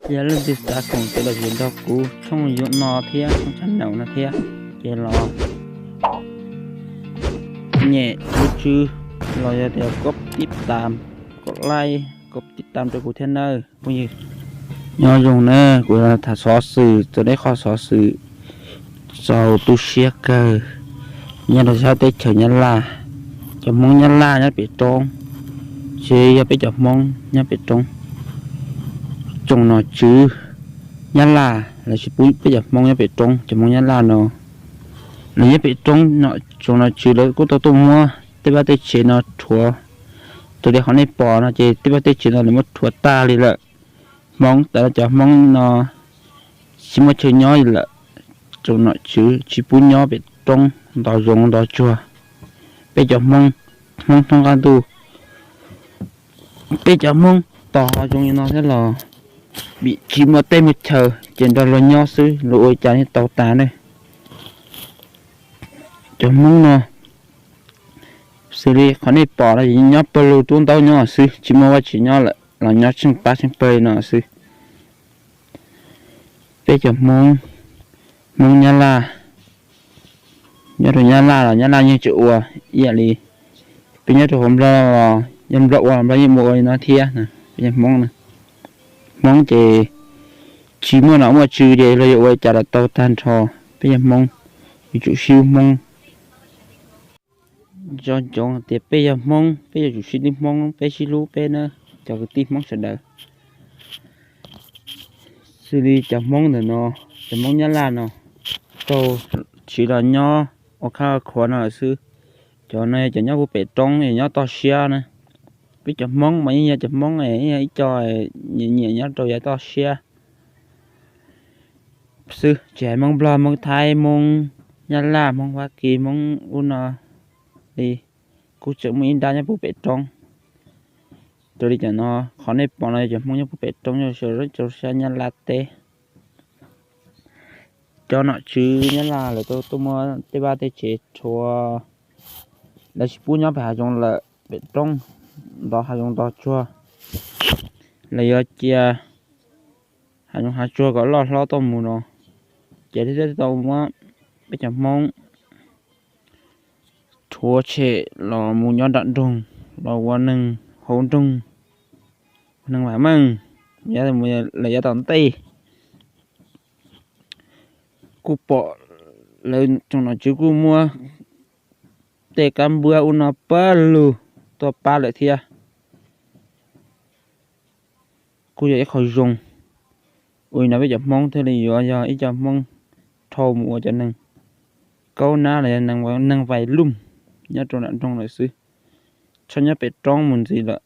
Yog leej twg xav koom tes lom zem nrog kuv tshooj YouTube no thiab tshooj channel no thiab, ces los nyem lub tswb los yog tias kov tib tam, kov like, kov tib tam rau kuv thiab nawb phooj ywg. Nyob zoo na, kuv tham xov xwm txog ib qho xov xwm txaus tu siab kawg nyob rau sab teb chaws Nyab Laj. Cov Hmoob Nyab Laj nyob pem roob, tsis yog peb cov Hmoob nyob pem roob. Tsoom nom tswv Nyab Laj lawv tsis pub peb cov Hmoob nyob pem roob. Cov Hmoob Nyab Laj no lawv nyob pem roob, tsoom nom tswv lawv kuj tau tuaj muab tej vaj tej tsev no rhuav. Raws li qhov nej pom no ces tej vaj tej tsev no lawv muab rhuav tag li lawm. Hmoob tas, cov Hmoob no tsis muaj chaw nyob li lawm. Tsoom nom tswv tsis pub nyob pem roob ntov zoov ntov tsuag. Peb cov Hmoob, Hmoob thoob qab ntuj, peb cov Hmoob tos hav zoov li no thiab los vim tsis muaj teb muaj chaw ces nrog luag nyob xwb, luag ua cas yeej tau tas ne. Cov Hmoob no xws li qhov nej pom no ces nyob pawg lug tub ntaub nyob xwb, tsis muaj vaj tsev nyob lawm los nyob tsheej pab tsheej pawg li no xwb. Peb cov Hmoob, Hmoob Nyab Laj, nyob rau Nyab Laj los Nyab Laj yeej tsis ua ib yam li peb nyob rau hauv Nplog los yog Nplog ua los Nplog yeej ua ua li no thiab. Peb cov Hmoob, Hmoob ces tsis muaj nom muaj tswv ces luag yuav ua li cas los tau tag nrho. Peb cov Hmoob yuav tsum sib hlub Hmoob. Nco ntsoov tias peb yog Hmoob, peb yuav tsum sib hlub Hmoob, peb sib hlub peb nawb cov kwv tij Hmoob sawv daws. Xws li cov Hmoob ntawm no, cov Hmoob Nyab Laj no, raug tsiv los nyob ua khab ua khuav no lawm xwb. Cov no yog cov nyob puag pem roob es nyob toj siab na. Peb cov Hmoob mas yeej yog cov Hmoob es yeej yog ib co nyiam nyiam nyob rau yav toj siab xwb, tsis hais Hmoob Nplog, Hmoob Thaib, Hmoob Nyab Laj, Hmoob Fab Kis, Hmoob ub no li, kuj tseem muaj ib nrab nyob puag pem roob. Raws li cov no, qhov nej pom no yog cov Hmoob nyob puag pem roob, nyob rau sab Nyab Laj teb. Cov nom tswv Nyab Laj lawv tuaj muab tej vaj tej tsev rhuav, lawv tsis pub nyob pem hav zoov lawm, pem roob ntov hav zoov ntov tsuag. Lawv yuav cia hav zoov hav tsuag kom loj hlob tuaj mus no, ces thiaj tau muab peb cov Hmoob rhuav tshem los mus nyob nram nroog, los ua neeg hauv nroog, ua neeg vam meej, lawv yav tom ntej. Kuj pom lawv tsoom nom tswv kuj muab tej kab npuab ub no pab lug tuaj pab lawm thiab. Kuj yog ib qho zoo. Ua li no peb cov Hmoob thiaj li yuav yog ib co Hmoob dhau mus ua cov neeg kaub nab los yog neeg vais lug nyob rau nram nroog lawm xwb. Txhob nyob pem roob mus ntxiv lawm,